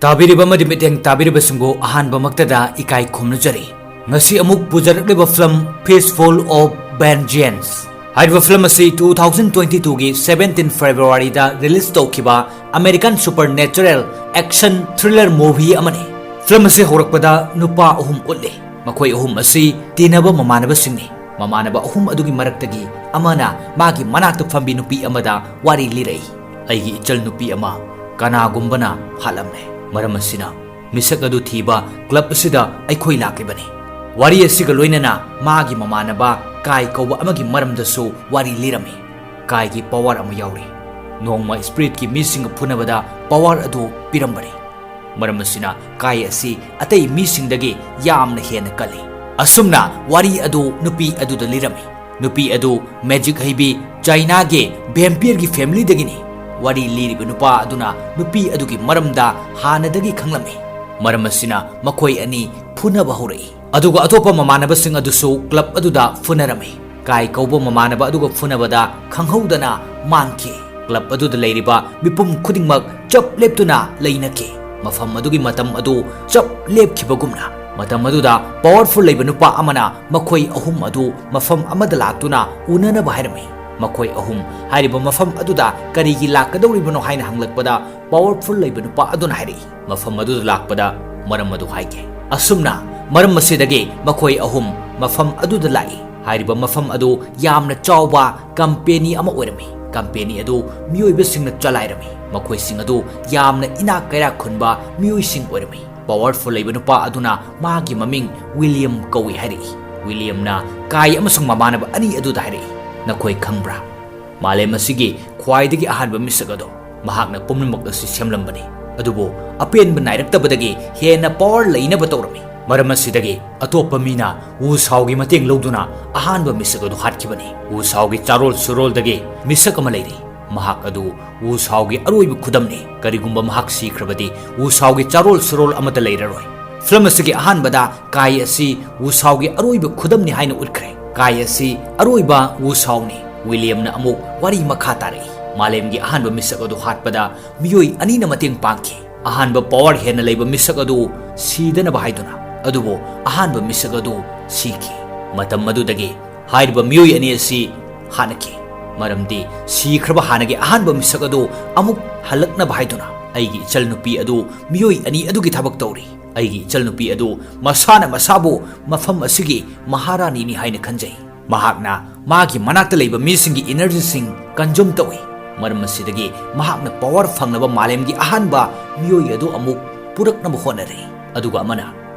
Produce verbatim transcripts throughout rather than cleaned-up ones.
ꯇꯥꯕꯤꯔꯤꯕ ꯑꯃꯗꯤ ꯃꯤꯠꯌꯦꯡ ꯇꯥꯕꯤꯔꯤꯕꯁꯤꯡꯕꯨ ꯑꯍꯥꯟꯕꯃꯛꯇꯗ ꯏꯀꯥꯏ ꯈꯨꯝꯅꯖꯔꯤ꯫ ꯉꯁꯤ ꯑꯃꯨꯛ ꯄꯨꯖꯔꯛꯂꯤꯕ ꯐꯤꯂꯝ Fistful of Vengeance ꯍꯥꯏꯔꯤꯕ ꯐꯤꯂꯝ ꯑꯁꯤ two thousand twenty twoꯒꯤ seventeen Februaryꯗ release ꯇꯧꯈꯤꯕ American supernatural action thriller movie ꯑꯃꯅꯤ꯫ ꯐꯤꯂꯝ ꯑꯁꯤ ꯍꯧꯔꯛꯄꯗ ꯅꯨꯄꯥ ꯑꯍꯨꯝ ꯎꯠꯂꯤ꯫ ꯃꯈꯣꯏ ꯑꯍꯨꯝ ꯑꯁꯤ ꯇꯤꯟꯅꯕ ꯃꯃꯥꯟꯅꯕꯁꯤꯡꯅꯤ꯫ ꯃꯃꯥꯟꯅꯕ ꯑꯍꯨꯝ ꯑꯗꯨꯒꯤ ꯃꯔꯛꯇꯒꯤ ꯑꯃꯅ ꯃꯥꯒꯤ ꯃꯅꯥꯛꯇ ꯐꯝꯕꯤ ꯅꯨꯄꯤ ꯑꯃꯗ ꯋꯥꯔꯤ ꯂꯤꯔꯛꯏ꯫ "ꯑꯩꯒꯤ ꯏꯆꯜ ꯅꯨꯄꯤ ꯑꯃ ꯀꯅꯥꯒꯨꯝꯕꯅ ꯍꯥꯠꯂꯝꯂꯦ꯫ ꯃꯔꯝ ꯑꯁꯤꯅ ꯃꯤꯁꯛ ꯑꯗꯨ ꯊꯤꯕ club ꯑꯁꯤꯗ ꯑꯩꯈꯣꯏ ꯂꯥꯛꯂꯤꯕꯅꯤ꯫" ꯋꯥꯔꯤ ꯑꯁꯤꯒ ꯂꯣꯏꯅꯅ ꯃꯥꯒꯤ ꯃꯃꯥꯟꯅꯕ ꯀꯥꯏ ꯀꯧꯕ ꯑꯃꯒꯤ ꯃꯔꯝꯗꯁꯨ ꯋꯥꯔꯤ ꯂꯤꯔꯝꯃꯤ꯫ ꯀꯥꯏꯒꯤ power ꯑꯃ ꯌꯥꯎꯔꯤ꯫ ꯅꯣꯡꯃ spiritꯀꯤ ꯃꯤꯁꯤꯡꯒ ꯐꯨꯅꯕꯗ power ꯑꯗꯨ ꯄꯤꯔꯝꯕꯅꯤ꯫ ꯃꯔꯝ ꯑꯁꯤꯅ ꯀꯥꯏ ꯑꯁꯤ ꯑꯇꯩ ꯃꯤꯁꯤꯡꯗꯒꯤ ꯌꯥꯝꯅ ꯍꯦꯟꯅ ꯀꯜꯂꯤ꯫ ꯑꯁꯨꯝꯅ ꯋꯥꯔꯤ ꯑꯗꯨ ꯅꯨꯄꯤ ꯑꯗꯨꯗ ꯂꯤꯔꯝꯃꯤ꯫ ꯅꯨꯄꯤ ꯑꯗꯨ magic ꯍꯩꯕꯤ Chinaꯒꯤ vampireꯒꯤ familyꯗꯒꯤꯅꯤ꯫ ꯋꯥꯔꯤ ꯂꯤꯔꯤꯕ ꯅꯨꯄꯥ ꯑꯗꯨꯅ ꯅꯨꯄꯤ ꯑꯗꯨꯒꯤ ꯃꯔꯝꯗ ꯍꯥꯟꯅꯗꯒꯤ ꯈꯪꯂꯝꯃꯤ꯫ ꯃꯔꯝ ꯑꯁꯤꯅ ꯃꯈꯣꯏ ꯑꯅꯤ ꯐꯨꯅꯕ ꯍꯧꯔꯛꯏ꯫ ꯑꯗꯨꯒ ꯑꯇꯣꯞꯄ ꯃꯃꯥꯟꯅꯕꯁꯤꯡ ꯑꯗꯨꯁꯨ club ꯑꯗꯨꯗ ꯐꯨꯅꯔꯝꯃꯤ꯫ ꯀꯥꯏ ꯀꯧꯕ ꯃꯃꯥꯟꯅꯕ ꯑꯗꯨꯒ ꯐꯨꯅꯕꯗ ꯈꯪꯍꯧꯗꯅ ꯃꯥꯡꯈꯤ꯫ Club ꯑꯗꯨꯗ ꯂꯩꯔꯤꯕ ꯃꯤꯄꯨꯝ ꯈꯨꯗꯤꯡꯃꯛ ꯆꯞ ꯂꯦꯞꯇꯨꯅ ꯂꯩꯅꯈꯤ꯫ ꯃꯐꯝ ꯑꯗꯨꯒꯤ ꯃꯇꯝ ꯑꯗꯨ ꯆꯞ ꯂꯦꯞꯈꯤꯕꯒꯨꯝꯅ꯫ ꯃꯇꯝ ꯑꯗꯨꯗ powerful ꯂꯩꯕ ꯅꯨꯄꯥ ꯑꯃꯅ ꯃꯈꯣꯏ ꯑꯍꯨꯝ ꯑꯗꯨ ꯃꯐꯝ ꯑꯃꯗ ꯂꯥꯛꯇꯨꯅ ꯎꯅꯅꯕ ꯍꯥꯏꯔꯝꯃꯤ꯫ ꯃꯈꯣꯏ ꯑꯍꯨꯝ ꯍꯥꯏꯔꯤꯕ ꯃꯐꯝ ꯑꯗꯨꯗ ꯀꯔꯤꯒꯤ ꯂꯥꯛꯀꯗꯧꯔꯤꯕꯅꯣ ꯍꯥꯏꯅ ꯍꯪꯂꯛꯄꯗ, powerful ꯂꯩꯕ ꯅꯨꯄꯥ ꯑꯗꯨꯅ ꯍꯥꯏꯔꯛꯏ, "ꯃꯐꯝ ꯑꯗꯨꯗ ꯂꯥꯛꯄꯗ ꯃꯔꯝ ꯑꯗꯨ ꯍꯥꯏꯒꯦ꯫" ꯑꯁꯨꯝꯅ ꯃꯔꯝ ꯑꯁꯤꯗꯒꯤ ꯃꯈꯣꯏ ꯑꯍꯨꯝ ꯃꯐꯝ ꯑꯗꯨꯗ ꯂꯥꯛꯏ꯫ ꯍꯥꯏꯔꯤꯕ ꯃꯐꯝ ꯑꯗꯨ ꯌꯥꯝꯅ ꯆꯥꯎꯕ company ꯑꯃ ꯑꯣꯏꯔꯝꯃꯤ꯫ Company ꯑꯗꯨ ꯃꯤꯑꯣꯏꯕꯁꯤꯡꯅ ꯆꯂꯥꯏꯔꯝꯃꯤ꯫ ꯃꯈꯣꯏꯁꯤꯡ ꯑꯗꯨ ꯌꯥꯝꯅ ꯏꯅꯥꯛ ꯀꯩꯔꯥꯛ ꯈꯨꯟꯕ ꯃꯤꯑꯣꯏꯁꯤꯡ ꯑꯣꯏꯔꯝꯃꯤ꯫ Powerful ꯂꯩꯕ ꯅꯨꯄꯥ ꯑꯗꯨꯅ ꯃꯥꯒꯤ ꯃꯃꯤꯡ William ꯀꯧꯏ ꯍꯥꯏꯔꯛꯏ꯫ Williamꯅ ꯀꯥꯏ ꯑꯃꯁꯨꯡ ꯃꯃꯥꯟꯅꯕ ꯑꯅꯤ ꯑꯗꯨꯗ ꯍꯥꯏꯔꯛꯏ, "ꯅꯈꯣꯏ ꯈꯪꯕ꯭ꯔꯥ? ꯃꯥꯂꯦꯝ ꯑꯁꯤꯒꯤ ꯈ꯭ꯋꯥꯏꯗꯒꯤ ꯑꯍꯥꯟꯕ ꯃꯤꯁꯛ ꯑꯗꯣ, ꯃꯍꯥꯛꯅ ꯄꯨꯝꯅꯃꯛ ꯑꯁꯤ ꯁꯦꯝꯂꯝꯕꯅꯤ, ꯑꯗꯨꯕꯨ ꯑꯄꯦꯟꯕ ꯅꯥꯏꯔꯛꯇꯕꯗꯒꯤ ꯍꯦꯟꯅ power ꯂꯩꯅꯕ ꯇꯧꯔꯝꯃꯤ꯫ ꯃꯔꯝ ꯑꯁꯤꯗꯒꯤ ꯑꯇꯣꯞꯄ ꯃꯤꯅ ꯋꯨ ꯁꯥꯎꯒꯤ ꯃꯇꯦꯡ ꯂꯧꯗꯨꯅ ꯑꯍꯥꯟꯕ ꯃꯤꯁꯛ ꯑꯗꯨ ꯍꯥꯠꯈꯤꯕꯅꯤ꯫ ꯋꯨ ꯁꯥꯎꯒꯤ ꯆꯥꯔꯣꯜ ꯁꯨꯔꯣꯜꯗꯒꯤ ꯃꯤꯁꯛ ꯑꯃ ꯂꯩꯔꯤ꯫ ꯃꯍꯥꯛ ꯑꯗꯨ ꯋꯨ ꯁꯥꯎꯒꯤ ꯑꯔꯣꯏꯕ ꯈꯨꯗꯝꯅꯤ꯫ ꯀꯔꯤꯒꯨꯝꯕ ꯃꯍꯥꯛ ꯁꯤꯈ꯭ꯔꯕꯗꯤ ꯋꯨ ꯁꯥꯎꯒꯤ ꯆꯥꯔꯣꯜ ꯁꯨꯔꯣꯜ ꯑꯃꯠꯇ ꯂꯩꯔꯔꯣꯏ꯫" ꯐꯤꯂꯝ ꯑꯁꯤꯒꯤ ꯑꯍꯥꯟꯕꯗ ꯀꯥꯏ ꯑꯁꯤ ꯋꯨ ꯁꯥꯎꯒꯤ ꯑꯔꯣꯏꯕ ꯈꯨꯗꯝꯅꯤ ꯍꯥꯏꯅ ꯎꯠꯈ꯭ꯔꯦ꯫ ꯀꯥꯏ ꯑꯁꯤ ꯑꯔꯣꯏꯕ ꯋꯨ ꯁꯥꯎꯅꯤ꯫ ꯋꯤꯂꯤꯌꯝꯅ ꯑꯃꯨꯛ ꯋꯥꯔꯤ ꯃꯈꯥ ꯇꯥꯔꯛꯏ꯫ ꯃꯥꯂꯦꯝꯒꯤ ꯑꯍꯥꯟꯕ ꯃꯤꯁꯛ ꯑꯗꯨ ꯍꯥꯠꯄꯗ ꯃꯤꯑꯣꯏ ꯑꯅꯤꯅ ꯃꯇꯦꯡ ꯄꯥꯡꯈꯤ꯫ ꯑꯍꯥꯟꯕ ꯄꯋꯥꯔ ꯍꯦꯟꯅ ꯂꯩꯕ ꯃꯤꯁꯛ ꯑꯗꯨ ꯁꯤꯗꯅꯕ ꯍꯥꯏꯗꯨꯅ꯫ ꯑꯗꯨꯕꯨ ꯑꯍꯥꯟꯕ ꯃꯤꯁꯛ ꯑꯗꯨ ꯁꯤꯈꯤ꯫ ꯃꯇꯝ ꯑꯗꯨꯗꯒꯤ ꯍꯥꯏꯔꯤꯕ ꯃꯤꯑꯣꯏ ꯑꯅꯤ ꯑꯁꯤ ꯍꯥꯠꯅꯈꯤ꯫ ꯃꯔꯝꯗꯤ ꯁꯤꯈ꯭ꯔꯕ ꯍꯥꯟꯅꯒꯤ ꯑꯍꯥꯟꯕ ꯃꯤꯁꯛ ꯑꯗꯨ ꯑꯃꯨꯛ ꯍꯜꯂꯛꯅꯕ ꯍꯥꯏꯗꯨꯅ ꯑꯩꯒꯤ ꯏꯆꯜꯅꯨꯄꯤ ꯑꯗꯨ ꯃꯤꯑꯣꯏ ꯑꯅꯤ ꯑꯗꯨꯒꯤ ꯊꯕꯛ ꯇꯧꯔꯤ꯫ ꯑꯩꯒꯤ ꯏꯆꯜꯅꯨꯄꯤ ꯑꯗꯨ ꯃꯁꯥꯅ ꯃꯁꯥꯕꯨ ꯃꯐꯝ ꯑꯁꯤꯒꯤ ꯃꯍꯥꯔꯥꯅꯤꯅꯤ ꯍꯥꯏꯅ ꯈꯟꯖꯩ꯫ ꯃꯍꯥꯛꯅ ꯃꯥꯒꯤ ꯃꯅꯥꯛꯇ ꯂꯩꯕ ꯃꯤꯁꯤꯡꯒꯤ ꯏꯅꯔꯖꯤꯁꯤꯡ ꯀꯟꯖꯨꯝ ꯇꯧꯏ꯫ ꯃꯔꯝ ꯑꯁꯤꯗꯒꯤ ꯃꯍꯥꯛꯅ ꯄꯋꯥꯔ ꯐꯪꯂꯕ ꯃꯥꯂꯦꯝꯒꯤ ꯑꯍꯥꯟꯕ ꯃꯤꯑꯣꯏ ꯑꯗꯨ ꯑꯃꯨꯛ ꯄꯨꯔꯛꯅꯕ ꯍꯣꯠꯅꯔꯤ꯫ ꯑꯗꯨꯒ ꯑꯃꯅ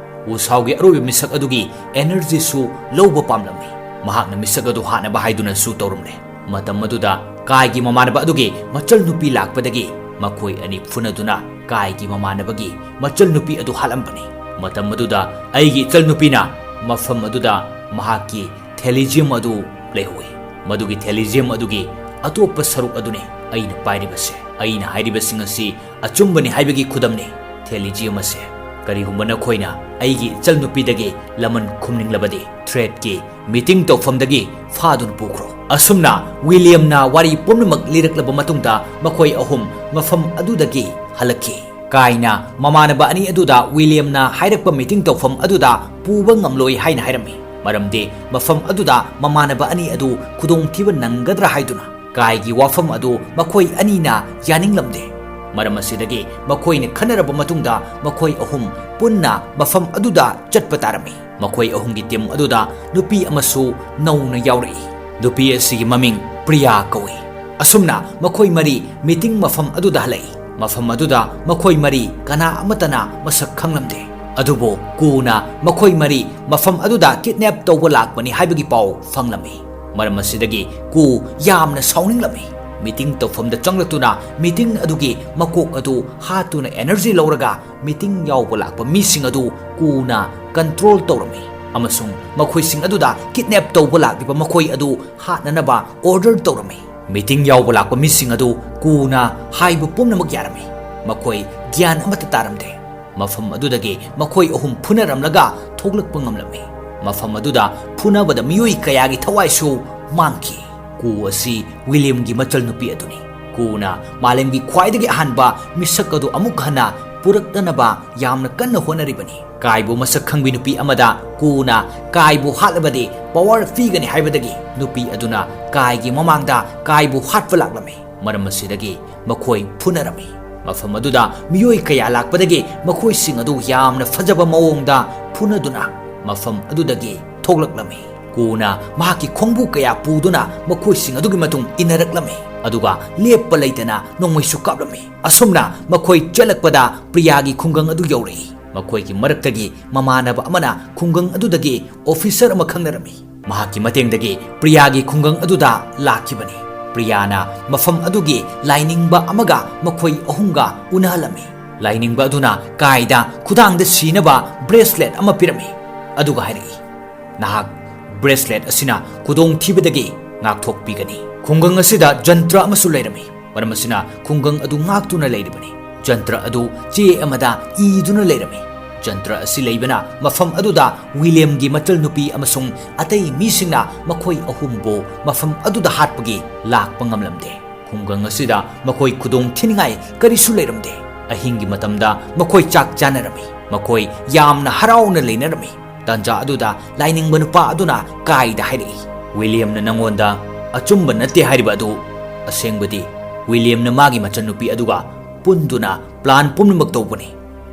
ꯋꯨꯁꯥꯎꯒꯤ ꯑꯔꯣꯏꯕ ꯃꯤꯁꯛ ꯑꯗꯨꯒꯤ ꯑꯦꯅꯔꯖꯤꯁꯨ ꯂꯧꯕ ꯄꯥꯝꯂꯝꯃꯤ꯫ ꯃꯍꯥꯛꯅ ꯃꯤꯁꯛ ꯑꯗꯨ ꯍꯥꯠꯅꯕ ꯍꯥꯏꯗꯨꯅꯁꯨ ꯇꯧꯔꯝꯂꯦ꯫ ꯃꯇꯝ ꯑꯗꯨꯗ ꯀꯥꯏꯒꯤ ꯃꯃꯥꯟꯅꯕ ꯑꯗꯨꯒꯤ ꯃꯆꯜ ꯅꯨꯄꯤ ꯂꯥꯛꯄꯗꯒꯤ ꯃꯈꯣꯏ ꯑꯅꯤ ꯐꯨꯅꯗꯨꯅ ꯀꯥꯏꯒꯤ ꯃꯃꯥꯟꯅꯕꯒꯤ ꯃꯆꯜ ꯅꯨꯄꯤ ꯑꯗꯨ ꯍꯥꯠꯂꯝꯕꯅꯤ꯫ ꯃꯇꯝ ꯑꯗꯨꯗ ꯑꯩꯒꯤ ꯏꯆꯜ ꯅꯨꯄꯤꯅ ꯃꯐꯝ ꯑꯗꯨꯗ ꯃꯍꯥꯛꯀꯤ ꯊꯦꯂꯤꯖꯤꯌꯝ ꯑꯗꯨ ꯂꯩꯍꯧꯏ꯫ ꯃꯗꯨꯒꯤ ꯊꯦꯂꯤꯖꯤꯌꯝ ꯑꯗꯨꯒꯤ ꯑꯇꯣꯞꯄ ꯁꯔꯨꯛ ꯑꯗꯨꯅꯤ ꯑꯩꯅ ꯄꯥꯏꯔꯤꯕꯁꯦ꯫ ꯑꯩꯅ ꯍꯥꯏꯔꯤꯕꯁꯤꯡ ꯑꯁꯤ ꯑꯆꯨꯝꯕꯅꯤ ꯍꯥꯏꯕꯒꯤ ꯈꯨꯗꯝꯅꯤ꯫ ꯊꯦꯂꯤꯖꯤꯌꯝ ꯑꯁꯦ꯫ ꯀꯔꯤꯒꯨꯝꯕ ꯅꯈꯣꯏꯅ ꯑꯩꯒꯤ ꯏꯆꯜ ꯅꯨꯄꯤꯗꯒꯤ ꯂꯃꯟ ꯈꯨꯝꯅꯤꯡꯂꯕꯗꯤ ꯊ꯭ꯔꯦꯠꯀꯤ ꯃꯤꯇꯤꯡ ꯇꯧꯐꯝꯗꯒꯤ ꯐꯥꯗꯨꯅ ꯄꯨꯈ꯭ꯔꯣ꯫ ꯑꯁꯨꯝꯅ ꯋꯤꯂꯤꯌꯝꯅ ꯋꯥꯔꯤ ꯄꯨꯝꯅꯃꯛ ꯂꯤꯔꯛꯂꯕ ꯃꯇꯨꯡꯗ ꯃꯈꯣꯏ ꯑꯍꯨꯝ ꯃꯐꯝ ꯑꯗꯨꯗꯒꯤ ꯍꯜꯂꯛꯈꯤ꯫ ꯀꯥꯏꯅ ꯃꯃꯥꯟꯅꯕ ꯑꯅꯤ ꯑꯗꯨꯗ ꯋꯤꯂꯤꯌꯝꯅ ꯍꯥꯏꯔꯛꯄ ꯃꯤꯇꯤꯡ ꯇꯧꯐꯝ ꯑꯗꯨꯗ ꯄꯨꯕ ꯉꯝꯂꯣꯏ ꯍꯥꯏꯅ ꯍꯥꯏꯔꯝꯃꯤ꯫ ꯃꯔꯝꯗꯤ ꯃꯐꯝ ꯑꯗꯨꯗ ꯃꯃꯥꯟꯅꯕ ꯑꯅꯤ ꯑꯗꯨ ꯈꯨꯗꯣꯡꯊꯤꯕ ꯅꯪꯒꯗ꯭ꯔꯥ ꯍꯥꯏꯗꯨꯅ꯫ ꯀꯥꯏꯒꯤ ꯋꯥꯐꯝ ꯑꯗꯨ ꯃꯈꯣꯏ ꯑꯅꯤꯅ ꯌꯥꯅꯤꯡꯂꯝꯗꯦ꯫ ꯃꯔꯝ ꯑꯁꯤꯗꯒꯤ ꯃꯈꯣꯏꯅ ꯈꯟꯅꯔꯕ ꯃꯇꯨꯡꯗ ꯃꯈꯣꯏ ꯑꯍꯨꯝ ꯄꯨꯟꯅ ꯃꯐꯝ ꯑꯗꯨꯗ ꯆꯠꯄ ꯇꯥꯔꯝꯃꯤ꯫ ꯃꯈꯣꯏ ꯑꯍꯨꯝꯒꯤ ꯇꯤꯝ ꯑꯗꯨꯗ ꯅꯨꯄꯤ ꯑꯃꯁꯨ ꯅꯧꯅ ꯌꯥꯎꯔꯛꯏ꯫ ꯅꯨꯄꯤ ꯑꯁꯤꯒꯤ ꯃꯃꯤꯡ ꯄ꯭ꯔꯤꯌꯥ ꯀꯧꯏ꯫ ꯑꯁꯨꯝꯅ ꯃꯈꯣꯏ ꯃꯔꯤ ꯃꯤꯇꯤꯡ ꯃꯐꯝ ꯑꯗꯨꯗ ꯍꯜꯂꯛꯏ꯫ ꯃꯐꯝ ꯑꯗꯨꯗ ꯃꯈꯣꯏ ꯃꯔꯤ ꯀꯅꯥ ꯑꯃꯠꯇꯅ ꯃꯁꯛ ꯈꯪꯂꯝꯗꯦ꯫ ꯑꯗꯨꯕꯨ ꯀꯨꯅ ꯃꯈꯣꯏ ꯃꯔꯤ ꯃꯐꯝ ꯑꯗꯨꯗ ꯀꯤꯗꯅꯦꯞ ꯇꯧꯕ ꯂꯥꯛꯄꯅꯤ ꯍꯥꯏꯕꯒꯤ ꯄꯥꯎ ꯐꯪꯂꯝꯃꯤ꯫ ꯃꯔꯝ ꯑꯁꯤꯗꯒꯤ ꯀꯨ ꯌꯥꯝꯅ ꯁꯥꯎꯅꯤꯡꯂꯝꯃꯤ꯫ ꯃꯤꯇꯤꯡ ꯇꯧꯐꯝꯗ ꯆꯪꯂꯛꯇꯨꯅ ꯃꯤꯇꯤꯡ ꯑꯗꯨꯒꯤ ꯃꯀꯣꯛ ꯑꯗꯨ ꯍꯥꯠꯇꯨꯅ ꯑꯦꯅꯔꯖꯤ ꯂꯧꯔꯒ ꯃꯤꯇꯤꯡ ꯌꯥꯎꯕ ꯂꯥꯛꯄ ꯃꯤꯁꯤꯡ ꯑꯗꯨ ꯀꯨꯅ ꯀꯟꯇ꯭ꯔꯣꯜ ꯇꯧꯔꯝꯃꯤ ꯑꯃꯁꯨꯡ ꯃꯈꯣꯏꯁꯤꯡ ꯑꯗꯨꯗ ꯀꯤꯗꯅꯦꯞ ꯇꯧꯕ ꯂꯥꯛꯂꯤꯕ ꯃꯈꯣꯏ ꯑꯗꯨ ꯍꯥꯠꯅꯅꯕ ꯑꯣꯔꯗꯔ ꯇꯧꯔꯝꯃꯤ꯫ ꯃꯤꯇꯤꯡ ꯌꯥꯎꯕ ꯂꯥꯛꯄ ꯃꯤꯁꯤꯡ ꯑꯗꯨ ꯀꯨꯅ ꯍꯥꯏꯕ ꯄꯨꯝꯅꯃꯛ ꯌꯥꯔꯝꯃꯤ꯫ ꯃꯈꯣꯏ ꯒ꯭ꯌꯥꯟ ꯑꯃꯠꯇ ꯇꯥꯔꯝꯗꯦ꯫ ꯃꯐꯝ ꯑꯗꯨꯗꯒꯤ ꯃꯈꯣꯏ ꯑꯍꯨꯝ ꯐꯨꯅꯔꯝꯂꯒ ꯊꯣꯛꯂꯛꯄ ꯉꯝꯂꯝꯃꯤ꯫ ꯃꯐꯝ ꯑꯗꯨꯗ ꯐꯨꯅꯕꯗ ꯃꯤꯑꯣꯏ ꯀꯌꯥꯒꯤ ꯊꯋꯥꯏꯁꯨ ꯃꯥꯡꯈꯤ꯫ ꯀꯨ ꯑꯁꯤ ꯋꯤꯂꯤꯌꯝꯒꯤ ꯃꯆꯜꯅꯨꯄꯤ ꯑꯗꯨꯅꯤ꯫ ꯀꯨꯅ ꯃꯥꯂꯦꯝꯒꯤ ꯈ꯭ꯋꯥꯏꯗꯒꯤ ꯑꯍꯥꯟꯕ ꯃꯤꯁꯛ ꯑꯗꯨ ꯑꯃꯨꯛ ꯍꯟꯅ ꯄꯨꯔꯛꯅꯅꯕ ꯌꯥꯝꯅ ꯀꯟꯅ ꯍꯣꯠꯅꯔꯤꯕꯅꯤ꯫ ꯀꯥꯏꯕꯨ ꯃꯁꯛ ꯈꯪꯕꯤ ꯅꯨꯄꯤ ꯑꯃꯗ ꯀꯨꯅ ꯀꯥꯏꯕꯨ ꯍꯥꯠꯂꯕꯗꯤ power ꯄꯤꯒꯅꯤ ꯍꯥꯏꯕꯗꯒꯤ ꯅꯨꯄꯤ ꯑꯗꯨꯅ ꯀꯥꯏꯒꯤ ꯃꯃꯥꯡꯗ ꯀꯥꯏꯕꯨ ꯍꯥꯠꯄ ꯂꯥꯛꯂꯝꯃꯤ꯫ ꯃꯔꯝ ꯑꯁꯤꯗꯒꯤ ꯃꯈꯣꯏ ꯐꯨꯅꯔꯝꯃꯤ꯫ ꯃꯐꯝ ꯑꯗꯨꯗ ꯃꯤꯑꯣꯏ ꯀꯌꯥ ꯂꯥꯛꯄꯗꯒꯤ ꯃꯈꯣꯏꯁꯤꯡ ꯑꯗꯨ ꯌꯥꯝꯅ ꯐꯖꯕ ꯃꯑꯣꯡꯗ ꯐꯨꯅꯗꯨꯅ ꯃꯐꯝ ꯑꯗꯨꯗꯒꯤ ꯊꯣꯛꯂꯛꯂꯝꯃꯤ꯫ ꯀꯨꯅ ꯃꯍꯥꯛꯀꯤ ꯈꯣꯡꯕꯨ ꯀꯌꯥ ꯄꯨꯗꯨꯅ ꯃꯈꯣꯏꯁꯤꯡ ꯑꯗꯨꯒꯤ ꯃꯇꯨꯡ ꯏꯟꯅꯔꯛꯂꯝꯃꯤ, ꯑꯗꯨꯒ ꯂꯦꯞꯄ ꯂꯩꯇꯅ ꯅꯣꯡꯃꯩꯁꯨ ꯀꯥꯞꯂꯝꯃꯤ꯫ ꯑꯁꯨꯝꯅ ꯃꯈꯣꯏ ꯆꯦꯜꯂꯛꯄꯗ ꯄ꯭ꯔꯤꯌꯥꯒꯤ ꯈꯨꯡꯒꯪ ꯑꯗꯨ ꯌꯧꯔꯛꯏ꯫ ꯃꯈꯣꯏꯒꯤ ꯃꯔꯛꯇꯒꯤ ꯃꯃꯥꯟꯅꯕ ꯑꯃꯅ ꯈꯨꯡꯒꯪ ꯑꯗꯨꯗꯒꯤ officer ꯑꯃ ꯈꯪꯅꯔꯝꯃꯤ꯫ ꯃꯍꯥꯛꯀꯤ ꯃꯇꯦꯡꯗꯒꯤ ꯄ꯭ꯔꯤꯌꯥꯒꯤ ꯈꯨꯡꯒꯪ ꯑꯗꯨꯗ ꯂꯥꯛꯈꯤꯕꯅꯤ꯫ ꯄ꯭ꯔꯤꯌꯥꯅ ꯃꯐꯝ ꯑꯗꯨꯒꯤ ꯂꯥꯏꯅꯤꯡꯕ ꯑꯃꯒ ꯃꯈꯣꯏ ꯑꯍꯨꯝꯒ ꯎꯅꯍꯜꯂꯝꯃꯤ꯫ ꯂꯥꯏꯅꯤꯡꯕ ꯑꯗꯨꯅ ꯀꯥꯏꯗ ꯈꯨꯗꯥꯡꯗ ꯁꯤꯅꯕ bracelet ꯑꯃ ꯄꯤꯔꯝꯃꯤ, ꯑꯗꯨꯒ ꯍꯥꯏꯔꯛꯏ, "ꯅꯍꯥꯛ bracelet ꯑꯁꯤꯅ ꯈꯨꯗꯣꯡꯊꯤꯕꯗꯒꯤ ꯉꯥꯛꯊꯣꯛꯄꯤꯒꯅꯤ꯫" ꯈꯨꯡꯒꯪ ꯑꯁꯤꯗ ꯖꯟꯇ꯭ꯔ ꯑꯃꯁꯨ ꯂꯩꯔꯝꯃꯤ, ꯃꯔꯝ ꯑꯁꯤꯅ ꯈꯨꯡꯒꯪ ꯑꯗꯨ ꯉꯥꯛꯇꯨꯅ ꯂꯩꯔꯤꯕꯅꯤ꯫ ꯖꯟꯇ꯭ꯔ ꯑꯗꯨ ꯆꯦ ꯑꯃꯗ ꯏꯗꯨꯅ ꯂꯩꯔꯝꯃꯤ꯫ ꯖꯟꯇ꯭ꯔ ꯑꯁꯤ ꯂꯩꯕꯅ ꯃꯐꯝ ꯑꯗꯨꯗ ꯋꯤꯂꯤꯌꯝꯒꯤ ꯃꯆꯜ ꯅꯨꯄꯤ ꯑꯃꯁꯨꯡ ꯑꯇꯩ ꯃꯤꯁꯤꯡꯅ ꯃꯈꯣꯏ ꯑꯍꯨꯝꯕꯨ ꯃꯐꯝ ꯑꯗꯨꯗ ꯍꯥꯠꯄꯒꯤ ꯂꯥꯛꯄ ꯉꯝꯂꯝꯗꯦ꯫ ꯈꯨꯡꯒꯪ ꯑꯁꯤꯗ ꯃꯈꯣꯏ ꯈꯨꯗꯣꯡ ꯊꯤꯅꯤꯡꯉꯥꯏ ꯀꯔꯤꯁꯨ ꯂꯩꯔꯝꯗꯦ꯫ ꯑꯍꯤꯡꯒꯤ ꯃꯇꯝꯗ ꯃꯈꯣꯏ ꯆꯥꯛ ꯆꯥꯅꯔꯝꯃꯤ꯫ ꯃꯈꯣꯏ ꯌꯥꯝꯅ ꯍꯔꯥꯎꯅ ꯂꯩꯅꯔꯝꯃꯤ꯫ ꯇꯥꯟꯖꯥ ꯑꯗꯨꯗ ꯂꯥꯏꯅꯤꯡꯕ ꯅꯨꯄꯥ ꯑꯗꯨꯅ ꯀꯥꯏꯗ ꯍꯥꯏꯔꯛꯏ, "ꯋꯤꯂꯤꯌꯝꯅ ꯅꯪꯉꯣꯟꯗ ꯑꯆꯨꯝꯕ ꯅꯠꯇꯦ ꯍꯥꯏꯔꯤꯕ ꯑꯗꯨ ꯑꯁꯦꯡꯕꯗꯤ ꯋꯤꯂꯤꯌꯝꯅ ꯃꯥꯒꯤ ꯃꯆꯟꯅꯨꯄꯤ ꯑꯗꯨꯒ ꯄꯨꯟꯗꯨꯅ plan ꯄꯨꯝꯅꯃꯛ ꯇꯧꯕꯅꯤ꯫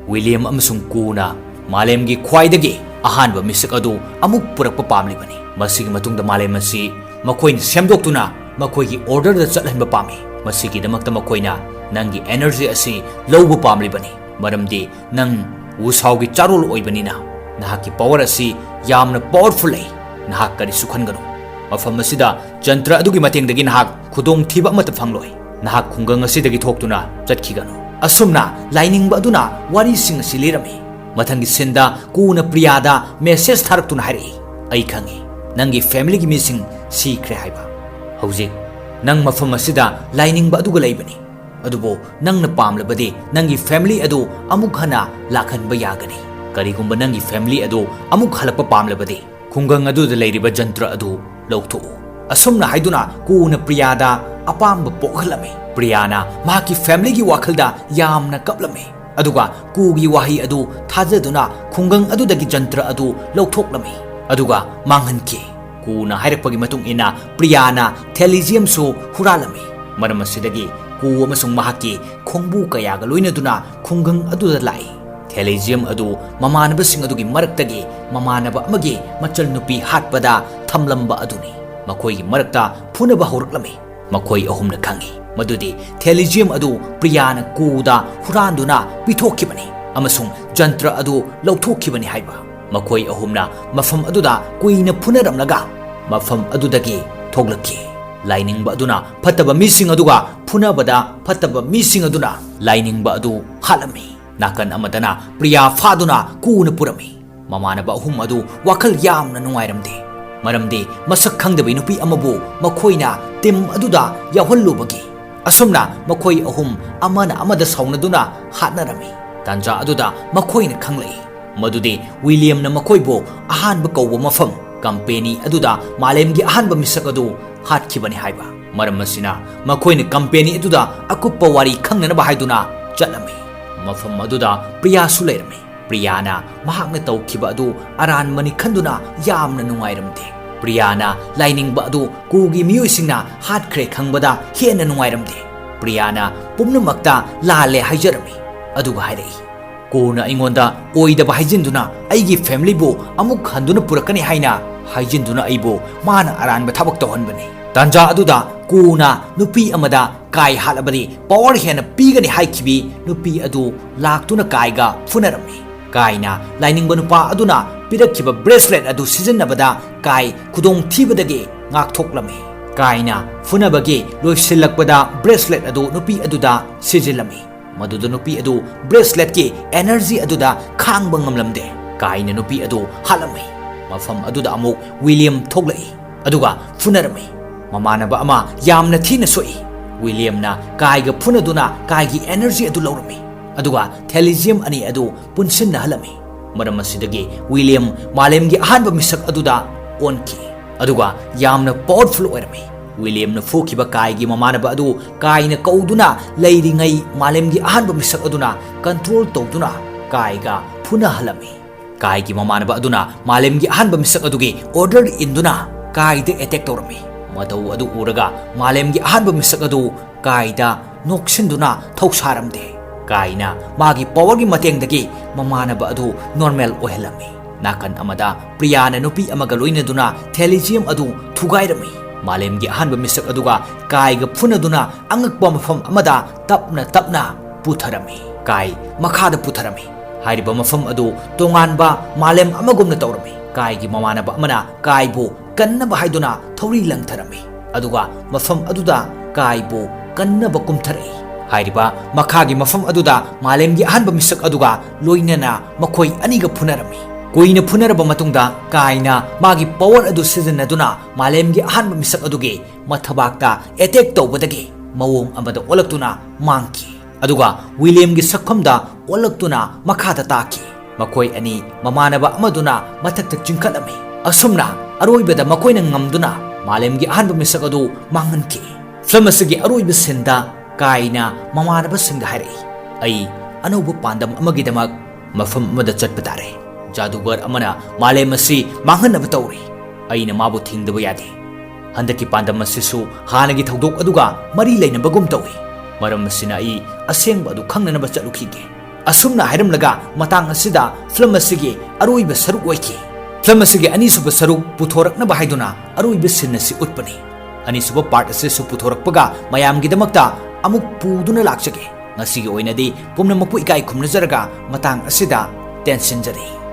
ꯋꯤꯂꯤꯌꯝ ꯑꯃꯁꯨꯡ ꯀꯨꯅ ꯃꯥꯂꯦꯝꯒꯤ ꯈ꯭ꯋꯥꯏꯗꯒꯤ ꯑꯍꯥꯟꯕ ꯃꯤꯁꯛ ꯑꯗꯨ ꯑꯃꯨꯛ ꯄꯨꯔꯛꯄ ꯄꯥꯝꯂꯤꯕꯅꯤ꯫ ꯃꯁꯤꯒꯤ ꯃꯇꯨꯡꯗ ꯃꯥꯂꯦꯝ ꯑꯁꯤ ꯃꯈꯣꯏꯅ ꯁꯦꯝꯗꯣꯛꯇꯨꯅ ꯃꯈꯣꯏꯒꯤ order ꯗ ꯆꯠꯍꯟꯕ ꯄꯥꯝꯃꯤ꯫ ꯃꯁꯤꯒꯤꯗꯃꯛꯇ ꯃꯈꯣꯏꯅ ꯅꯪꯒꯤ energy ꯑꯁꯤ ꯂꯧꯕ ꯄꯥꯝꯂꯤꯕꯅꯤ, ꯃꯔꯝꯗꯤ ꯅꯪ ꯋꯨꯁꯥꯎꯒꯤ ꯆꯥꯔꯣꯜ ꯑꯣꯏꯕꯅꯤꯅ ꯅꯍꯥꯛꯀꯤ power ꯑꯁꯤ ꯌꯥꯝꯅ powerful ꯂꯩ꯫ ꯅꯍꯥꯛ ꯀꯔꯤꯁꯨ ꯈꯟꯒꯅꯨ꯫ ꯃꯐꯝ ꯑꯁꯤꯗ ꯖꯟꯇ꯭ꯔ ꯑꯗꯨꯒꯤ ꯃꯇꯦꯡꯗꯒꯤ ꯅꯍꯥꯛ ꯈꯨꯗꯣꯡꯊꯤꯕ ꯑꯃꯠꯇ ꯐꯪꯂꯣꯏ꯫ ꯅꯍꯥꯛ ꯈꯨꯡꯒꯪ ꯑꯁꯤꯗꯒꯤ ꯊꯣꯛꯇꯨꯅ ꯆꯠꯈꯤꯒꯅꯨ꯫" ꯑꯁꯨꯝꯅ ꯂꯥꯏꯅꯤꯡꯕ ꯑꯗꯨꯅ ꯋꯥꯔꯤꯁꯤꯡ ꯑꯁꯤ ꯂꯤꯔꯝꯃꯤ꯫ ꯃꯊꯪꯒꯤ sceneꯗ ꯀꯨꯅ ꯄ꯭ꯔꯤꯌꯥꯗ message ꯊꯥꯔꯛꯇꯨꯅ ꯍꯥꯏꯔꯛꯏ, "ꯑꯩ ꯈꯪꯏ, ꯅꯪꯒꯤ familyꯒꯤ ꯃꯤꯁꯤꯡ ꯁꯤꯈ꯭ꯔꯦ ꯍꯥꯏꯕ꯫ ꯍꯧꯖꯤꯛ ꯅꯪ ꯃꯐꯝ ꯑꯁꯤꯗ ꯂꯥꯏꯅꯤꯡꯕ ꯑꯗꯨꯒ ꯂꯩꯕꯅꯤ꯫ ꯑꯗꯨꯕꯨ ꯅꯪꯅ ꯄꯥꯝꯂꯕꯗꯤ ꯅꯪꯒꯤ family ꯑꯗꯨ ꯑꯃꯨꯛ ꯍꯟꯅ ꯂꯥꯛꯍꯟꯕ ꯌꯥꯒꯅꯤ꯫ ꯀꯔꯤꯒꯨꯝꯕ ꯅꯪꯒꯤ family ꯑꯗꯨ ꯑꯃꯨꯛ ꯍꯜꯂꯛꯄ ꯄꯥꯝꯂꯕꯗꯤ ꯈꯨꯡꯒꯪ ꯑꯗꯨꯗ ꯂꯩꯔꯤꯕ ꯖꯟꯇ꯭ꯔ ꯑꯗꯨ ꯂꯧꯊꯣꯛꯎ꯫" ꯑꯁꯨꯝꯅ ꯍꯥꯏꯗꯨꯅ ꯀꯨꯅ ꯄ꯭ꯔꯤꯌꯥꯗ ꯑꯄꯥꯝꯕ ꯄꯣꯛꯍꯜꯂꯝꯃꯤ꯫ ꯄ꯭ꯔꯤꯌꯥꯅ ꯃꯍꯥꯛꯀꯤ ꯐꯦꯃꯤꯂꯤꯒꯤ ꯋꯥꯈꯜꯗ ꯌꯥꯝꯅ ꯀꯞꯂꯝꯃꯤ꯫ ꯑꯗꯨꯒ ꯀꯨꯒꯤ ꯋꯥꯍꯩ ꯑꯗꯨ ꯊꯥꯖꯗꯨꯅ ꯈꯨꯡꯒꯪ ꯑꯗꯨꯗꯒꯤ ꯖꯟꯇ꯭ꯔ ꯑꯗꯨ ꯂꯧꯊꯣꯛꯂꯝꯃꯤ꯫ ꯑꯗꯨꯒ ꯃꯥꯡꯍꯟꯈꯤ꯫ ꯀꯨꯅ ꯍꯥꯏꯔꯛꯄꯒꯤ ꯃꯇꯨꯡ ꯏꯟꯅ ꯄ꯭ꯔꯤꯌꯥꯅ ꯊꯦꯂꯤꯖꯤꯌꯝꯁꯨ ꯍꯨꯔꯥꯜꯂꯝꯃꯤ꯫ ꯃꯔꯝ ꯑꯁꯤꯗꯒꯤ ꯀꯨ ꯑꯃꯁꯨꯡ ꯃꯍꯥꯛꯀꯤ ꯈꯣꯡꯕꯨ ꯀꯌꯥꯒ ꯂꯣꯏꯅꯗꯨꯅ ꯈꯨꯡꯒꯪ ꯑꯗꯨꯗ ꯂꯥꯛꯏ꯫ ꯊꯦꯂꯤꯖꯤꯌꯝ ꯑꯗꯨ ꯃꯃꯥꯟꯅꯕꯁꯤꯡ ꯑꯗꯨꯒꯤ ꯃꯔꯛꯇꯒꯤ ꯃꯃꯥꯟꯅꯕ ꯑꯃꯒꯤ ꯃꯆꯜꯅꯨꯄꯤ ꯍꯥꯠꯄꯗ ꯊꯝꯂꯝꯕ ꯑꯗꯨꯅꯤ꯫ ꯃꯈꯣꯏꯒꯤ ꯃꯔꯛꯇ ꯐꯨꯅꯕ ꯍꯧꯔꯛꯂꯝꯃꯤ꯫ ꯃꯈꯣꯏ ꯑꯍꯨꯝꯅ ꯈꯪꯏ ꯃꯗꯨꯗꯤ ꯊꯦꯂꯤꯖꯤꯌꯝ ꯑꯗꯨ ꯄ꯭ꯔꯤꯌꯥꯅ ꯀꯨꯗ ꯍꯨꯔꯥꯟꯗꯨꯅ ꯄꯤꯊꯣꯛꯈꯤꯕꯅꯤ ꯑꯃꯁꯨꯡ ꯖꯟꯇ꯭ꯔ ꯑꯗꯨ ꯂꯧꯊꯣꯛꯈꯤꯕꯅꯤ ꯍꯥꯏꯕ꯫ ꯃꯈꯣꯏ ꯑꯍꯨꯝꯅ ꯃꯐꯝ ꯑꯗꯨꯗ ꯀꯨꯏꯅ ꯐꯨꯅꯔꯝꯂꯒ ꯃꯐꯝ ꯑꯗꯨꯗꯒꯤ ꯊꯣꯛꯂꯛꯈꯤ꯫ ꯂꯥꯏꯅꯤꯡꯕ ꯑꯗꯨꯅ ꯐꯠꯇꯕ ꯃꯤꯁꯤꯡ ꯑꯗꯨꯒ ꯐꯨꯅꯕꯗ ꯐꯠꯇꯕ ꯃꯤꯁꯤꯡ ꯑꯗꯨꯅ ꯂꯥꯏꯅꯤꯡꯕ ꯑꯗꯨ ꯍꯥꯠꯂꯝꯃꯤ꯫ ꯅꯥꯀꯟ ꯑꯃꯗꯅ ꯄ꯭ꯔꯤꯌꯥ ꯐꯥꯗꯨꯅ ꯀꯨꯅ ꯄꯨꯔꯝꯃꯤ꯫ ꯃꯃꯥꯟꯅꯕ ꯑꯍꯨꯝ ꯑꯗꯨ ꯋꯥꯈꯜ ꯌꯥꯝꯅ ꯅꯨꯡꯉꯥꯏꯔꯝꯗꯦ, ꯃꯔꯝꯗꯤ ꯃꯁꯛ ꯈꯪꯗꯕꯤ ꯅꯨꯄꯤ ꯑꯃꯕꯨ ꯃꯈꯣꯏꯅ ꯇꯤꯝ ꯑꯗꯨꯗ ꯌꯥꯎꯍꯜꯂꯨꯕꯒꯤ꯫ ꯑꯁꯨꯝꯅ ꯃꯈꯣꯏ ꯑꯍꯨꯝ ꯑꯃꯅ ꯑꯃꯗ ꯁꯥꯎꯅꯗꯨꯅ ꯍꯥꯠꯅꯔꯝꯃꯤ꯫ ꯇꯥꯟꯖꯥ ꯑꯗꯨꯗ ꯃꯈꯣꯏꯅ ꯈꯪꯂꯛꯏ ꯃꯗꯨꯗꯤ ꯋꯤꯂꯤꯌꯝꯅ ꯃꯈꯣꯏꯕꯨ ꯑꯍꯥꯟꯕ ꯀꯧꯕ ꯃꯐꯝ ꯀꯝꯄꯦꯅꯤ ꯑꯗꯨꯗ ꯃꯥꯂꯦꯝꯒꯤ ꯑꯍꯥꯟꯕ ꯃꯤꯁꯛ ꯑꯗꯨ ꯍꯥꯠꯈꯤꯕꯅꯤ ꯍꯥꯏꯕ꯫ ꯃꯔꯝ ꯑꯁꯤꯅ ꯃꯈꯣꯏꯅ ꯀꯝꯄꯦꯅꯤ ꯑꯗꯨꯗ ꯑꯀꯨꯞꯄ ꯋꯥꯔꯤ ꯈꯪꯅꯅꯕ ꯍꯥꯏꯗꯨꯅ ꯆꯠꯂꯝꯃꯤ꯫ ꯃꯐꯝ ꯑꯗꯨꯗ ꯄ꯭ꯔꯤꯌꯥꯁꯨ ꯂꯩꯔꯝꯃꯤ꯫ ꯄ꯭ꯔꯤꯌꯥꯅ ꯃꯍꯥꯛꯅ ꯇꯧꯈꯤꯕ ꯑꯗꯨ ꯑꯔꯥꯟꯕꯅꯤ ꯈꯟꯗꯨꯅ ꯌꯥꯝꯅ ꯅꯨꯡꯉꯥꯏꯔꯝꯗꯦ꯫ ꯄ꯭ꯔꯤꯌꯥꯅ ꯂꯥꯏꯅꯤꯡꯕ ꯑꯗꯨ ꯀꯨꯒꯤ ꯃꯤꯑꯣꯏꯁꯤꯡꯅ ꯍꯥꯠꯈ꯭ꯔꯦ ꯈꯪꯕꯗ ꯍꯦꯟꯅ ꯅꯨꯡꯉꯥꯏꯔꯝꯗꯦ꯫ ꯄ꯭ꯔꯤꯌꯥꯅ ꯄꯨꯝꯅꯃꯛꯇ ꯂꯥꯜꯂꯦ ꯍꯥꯏꯖꯔꯝꯃꯤ꯫ ꯑꯗꯨꯒ ꯍꯥꯏꯔꯛꯏ, "ꯀꯨꯅ ꯑꯩꯉꯣꯟꯗ ꯑꯣꯏꯗꯕ ꯍꯥꯏꯖꯤꯟꯗꯨꯅ ꯑꯩꯒꯤ ꯐꯦꯃꯤꯂꯤꯕꯨ ꯑꯃꯨꯛ ꯍꯟꯗꯨꯅ ꯄꯨꯔꯛꯀꯅꯤ ꯍꯥꯏꯅ ꯍꯥꯏꯖꯤꯟꯗꯨꯅ ꯑꯩꯕꯨ ꯃꯥꯅ ꯑꯔꯥꯟꯕ ꯊꯕꯛ ꯇꯧꯍꯟꯕꯅꯤ"꯫ ꯇꯥꯟꯖꯥ ꯑꯗꯨꯗ ꯀꯨꯅ ꯅꯨꯄꯤ ꯑꯃꯗ ꯀꯥꯏ ꯍꯥꯠꯂꯕꯗꯤ ꯄꯥꯋꯔ ꯍꯦꯟꯅ ꯄꯤꯒꯅꯤ ꯍꯥꯏꯈꯤꯕꯤ ꯅꯨꯄꯤ ꯑꯗꯨ ꯂꯥꯛꯇꯨꯅ ꯀꯥꯏꯒ ꯐꯨꯅꯔꯝꯃꯤ꯫ ꯀꯥꯏꯅ ꯂꯥꯏꯅꯤꯡꯕ ꯅꯨꯄꯥ ꯑꯗꯨꯅ ꯄꯤꯔꯛꯈꯤꯕ ꯕ꯭ꯔꯦꯁꯂꯦꯠ ꯑꯗꯨ ꯁꯤꯖꯤꯟꯅꯕꯗ ꯀꯥꯏ ꯈꯨꯗꯣꯡꯊꯤꯕꯗꯒꯤ ꯉꯥꯛꯊꯣꯛꯂꯝꯃꯤ꯫ ꯀꯥꯏꯅ ꯐꯨꯅꯕꯒꯤ ꯂꯣꯏꯁꯤꯜꯂꯛꯄꯗ ꯕ꯭ꯔꯦꯁꯂꯦꯠ ꯑꯗꯨ ꯅꯨꯄꯤ ꯑꯗꯨꯗ ꯁꯤꯖꯤꯜꯂꯝꯃꯤ꯫ ꯃꯗꯨꯗ ꯅꯨꯄꯤ ꯑꯗꯨ ꯕ꯭ꯔꯦꯁꯂꯦꯠꯀꯤ ꯑꯦꯅꯔꯖꯤ ꯑꯗꯨꯗ ꯈꯥꯡꯕ ꯉꯝꯂꯝꯗꯦ꯫ ꯀꯥꯏꯅ ꯅꯨꯄꯤ ꯑꯗꯨ ꯍꯥꯠꯂꯝꯃꯤ꯫ ꯃꯐꯝ ꯑꯗꯨꯗ ꯑꯃꯨꯛ ꯋꯤꯂꯤꯌꯝ ꯊꯣꯛꯂꯛꯏ꯫ ꯑꯗꯨꯒ ꯐꯨꯅꯔꯝꯃꯤ꯫ ꯃꯃꯥꯟꯅꯕ ꯑꯃ ꯌꯥꯝꯅ ꯊꯤꯅ ꯁꯣꯛꯏ꯫ ꯋꯤꯂꯤꯌꯝꯅ ꯀꯥꯏꯒ ꯐꯨꯅꯗꯨꯅ ꯀꯥꯏꯒꯤ ꯑꯦꯅꯔꯖꯤ ꯑꯗꯨ ꯂꯧꯔꯝꯃꯤ꯫ ꯑꯗꯨꯒ ꯊꯦꯂꯤꯖꯤꯌꯝ ꯑꯅꯤ ꯑꯗꯨ ꯄꯨꯟꯁꯤꯟꯅꯍꯜꯂꯝꯃꯤ꯫ ꯃꯔꯝ ꯑꯁꯤꯗꯒꯤ ꯋꯤꯂꯤꯌꯝ ꯃꯥꯂꯦꯝꯒꯤ ꯑꯍꯥꯟꯕ ꯃꯤꯁꯛ ꯑꯗꯨꯗ ꯑꯣꯟꯈꯤ꯫ ꯑꯗꯨꯒ ꯌꯥꯝꯅ ꯄꯥꯋꯔꯐꯨꯜ ꯑꯣꯏꯔꯝꯃꯤ꯫ ꯋꯤꯂꯤꯌꯝꯅ ꯐꯨꯈꯤꯕ ꯀꯥꯏꯒꯤ ꯃꯃꯥꯟꯅꯕ ꯑꯗꯨ ꯀꯥꯏꯅ ꯀꯧꯗꯨꯅ ꯂꯩꯔꯤꯉꯩ ꯃꯥꯂꯦꯝꯒꯤ ꯑꯍꯥꯟꯕ ꯃꯤꯁꯛ ꯑꯗꯨꯅ ꯀꯟꯇ꯭ꯔꯣꯜ ꯇꯧꯗꯨꯅ ꯀꯥꯏꯒ ꯐꯨꯅꯍꯜꯂꯝꯃꯤ꯫ ꯀꯥꯏꯒꯤ ꯃꯃꯥꯟꯅꯕ ꯑꯗꯨꯅ ꯃꯥꯂꯦꯝꯒꯤ ꯑꯍꯥꯟꯕ ꯃꯤꯁꯛ ꯑꯗꯨꯒꯤ ꯑꯣꯔꯗꯔ ꯏꯟꯗꯨꯅ ꯀꯥꯏꯗ ꯑꯦꯇꯦꯛ ꯇꯧꯔꯝꯃꯤ꯫ ꯃꯇꯧ ꯑꯗꯨ ꯎꯔꯒ ꯃꯥꯂꯦꯝꯒꯤ ꯑꯍꯥꯟꯕ ꯃꯤꯁꯛ ꯑꯗꯨ ꯀꯥꯏꯗ ꯅꯣꯛꯁꯤꯟꯗꯨꯅ ꯊꯧꯁꯥꯔꯝꯗꯦ꯫ ꯀꯥꯏꯅ ꯃꯥꯒꯤ ꯄꯋꯔꯒꯤ ꯃꯇꯦꯡꯗꯒꯤ ꯃꯃꯥꯟꯅꯕ ꯑꯗꯨ ꯅꯣꯔꯃꯦꯜ ꯑꯣꯏꯍꯜꯂꯝꯃꯤ꯫ ꯅꯥꯀꯟ ꯑꯃꯗ ꯄ꯭ꯔꯤꯌꯥꯅ ꯅꯨꯄꯤ ꯑꯃꯒ ꯂꯣꯏꯅꯗꯨꯅ ꯊꯦꯂꯤꯖꯤꯌꯝ ꯑꯗꯨ ꯊꯨꯒꯥꯏꯔꯝꯃꯤ꯫ ꯃꯥꯂꯦꯝꯒꯤ ꯑꯍꯥꯟꯕ ꯃꯤꯁꯛ ꯑꯗꯨꯒ ꯀꯥꯏꯒ ꯐꯨꯅꯗꯨꯅ ꯑꯉꯛꯄ ꯃꯐꯝ ꯑꯃꯗ ꯇꯞꯅ ꯇꯞꯅ ꯄꯨꯊꯔꯝꯃꯤ꯫ ꯀꯥꯏ ꯃꯈꯥꯗ ꯄꯨꯊꯔꯝꯃꯤ꯫ ꯍꯥꯏꯔꯤꯕ ꯃꯐꯝ ꯑꯗꯨ ꯇꯣꯉꯥꯟꯕ ꯃꯥꯂꯦꯝ ꯑꯃꯒꯨꯝꯅ ꯇꯧꯔꯝꯃꯤ꯫ ꯀꯥꯏꯒꯤ ꯃꯃꯥꯟꯅꯕ ꯑꯃꯅ ꯀꯥꯏꯕꯨ ꯀꯟꯅꯕ ꯍꯥꯏꯗꯨꯅ ꯊꯧꯔꯤ ꯂꯪꯊꯔꯝꯃꯤ꯫ ꯑꯗꯨꯒ ꯃꯐꯝ ꯑꯗꯨꯗ ꯀꯥꯏꯕꯨ ꯀꯟꯅꯕ ꯀꯨꯝꯊꯔꯛꯏ꯫ ꯍꯥꯏꯔꯤꯕ ꯃꯈꯥꯒꯤ ꯃꯐꯝ ꯑꯗꯨꯗ ꯃꯥꯂꯦꯝꯒꯤ ꯑꯍꯥꯟꯕ ꯃꯤꯁꯛ ꯑꯗꯨꯒ ꯂꯣꯏꯅꯅ ꯃꯈꯣꯏ ꯑꯅꯤꯒ ꯐꯨꯅꯔꯝꯃꯤ꯫ ꯀꯨꯏꯅ ꯐꯨꯅꯔꯕ ꯃꯇꯨꯡꯗ ꯀꯥꯏꯅ ꯃꯥꯒꯤ ꯄꯋꯔ ꯑꯗꯨ ꯁꯤꯖꯤꯟꯅꯗꯨꯅ ꯃꯥꯂꯦꯝꯒꯤ ꯑꯍꯥꯟꯕ ꯃꯤꯁꯛ ꯑꯗꯨꯒꯤ ꯃꯊꯕꯥꯛꯇ ꯑꯦꯇꯦꯛ ꯇꯧꯕꯗꯒꯤ ꯃꯑꯣꯡ ꯑꯃꯗ ꯑꯣꯜꯂꯛꯇꯨꯅ ꯃꯥꯡꯈꯤ꯫ ꯑꯗꯨꯒ ꯋꯤꯂꯤꯌꯝꯒꯤ ꯁꯛꯐꯝꯗ ꯑꯣꯜꯂꯛꯇꯨꯅ ꯃꯈꯥꯗ ꯇꯥꯈꯤ꯫ ꯃꯈꯣꯏ ꯑꯅꯤ ꯃꯃꯥꯟꯅꯕ ꯑꯃꯗꯨꯅ ꯃꯊꯛꯇ ꯆꯤꯡꯈꯠꯂꯝꯃꯤ꯫ ꯑꯁꯨꯝꯅ ꯑꯔꯣꯏꯕꯗ ꯃꯈꯣꯏꯅ ꯉꯝꯗꯨꯅ ꯃꯥꯂꯦꯝꯒꯤ ꯑꯍꯥꯟꯕ ꯃꯤꯁꯛ ꯑꯗꯨ ꯃꯥꯡꯍꯟꯈꯤ꯫ ꯐꯤꯂꯝ ꯑꯁꯤꯒꯤ ꯑꯔꯣꯏꯕ ꯁꯤꯟꯗ ꯀꯥꯏꯅ ꯃꯃꯥꯟꯅꯕꯁꯤꯡꯗ ꯍꯥꯏꯔꯛꯏ, "ꯑꯩ ꯑꯅꯧꯕ ꯄꯥꯟꯗꯝ ꯑꯃꯒꯤꯗꯃꯛ ꯃꯐꯝ ꯑꯃꯗ ꯆꯠꯄ ꯇꯥꯔꯦ꯫ ꯖꯥꯗꯨꯒꯔ ꯑꯃꯅ ꯃꯥꯂꯦꯝ ꯑꯁꯤ ꯃꯥꯡꯍꯟꯅꯕ ꯇꯧꯔꯤ꯫ ꯑꯩꯅ ꯃꯥꯕꯨ ꯊꯤꯡꯗꯕ ꯌꯥꯗꯦ꯫ ꯍꯟꯗꯛꯀꯤ ꯄꯥꯟꯗꯝ ꯑꯁꯤꯁꯨ ꯍꯥꯟꯅꯒꯤ ꯊꯧꯗꯣꯛ ꯑꯗꯨꯒ ꯃꯔꯤ ꯂꯩꯅꯕꯒꯨꯝ ꯇꯧꯏ꯫ ꯃꯔꯝ ꯑꯁꯤꯅ ꯑꯩ ꯑꯁꯦꯡꯕ ꯑꯗꯨ ꯈꯪꯅꯅꯕ ꯆꯠꯂꯨꯈꯤꯒꯦ"꯫ ꯑꯁꯨꯝꯅ ꯍꯥꯏꯔꯝꯂꯒ ꯃꯇꯥꯡ ꯑꯁꯤꯗ ꯐꯤꯂꯝ ꯑꯁꯤꯒꯤ ꯑꯔꯣꯏꯕ ꯁꯔꯨꯛ ꯑꯣꯏꯈꯤ꯫ ꯐꯤꯂꯝ ꯑꯁꯤꯒꯤ ꯑꯅꯤꯁꯨꯕ ꯁꯔꯨꯛ ꯄꯨꯊꯣꯔꯛꯅꯕ ꯍꯥꯏꯗꯨꯅ ꯑꯔꯣꯏꯕ ꯁꯤꯟ ꯑꯁꯤ ꯎꯠꯄꯅꯤ꯫ ꯑꯅꯤꯁꯨꯕ ꯄꯥꯔꯠ ꯑꯁꯤꯁꯨ ꯄꯨꯊꯣꯔꯛꯄꯒ ꯃꯌꯥꯝꯒꯤꯗꯃꯛꯇ ꯑꯃꯨꯛ ꯄꯨꯗꯨꯅ ꯂꯥꯛꯆꯒꯦ꯫ ꯉꯁꯤꯒꯤ ꯑꯣꯏꯅꯗꯤ ꯄꯨꯝꯅꯃꯛꯄꯨ ꯏꯀꯥꯏ ꯈꯨꯝꯅꯖꯔꯒ ꯃꯇꯥꯡ ꯑꯁꯤꯗ ꯇꯦꯟꯁꯤꯟꯖꯔꯤ꯫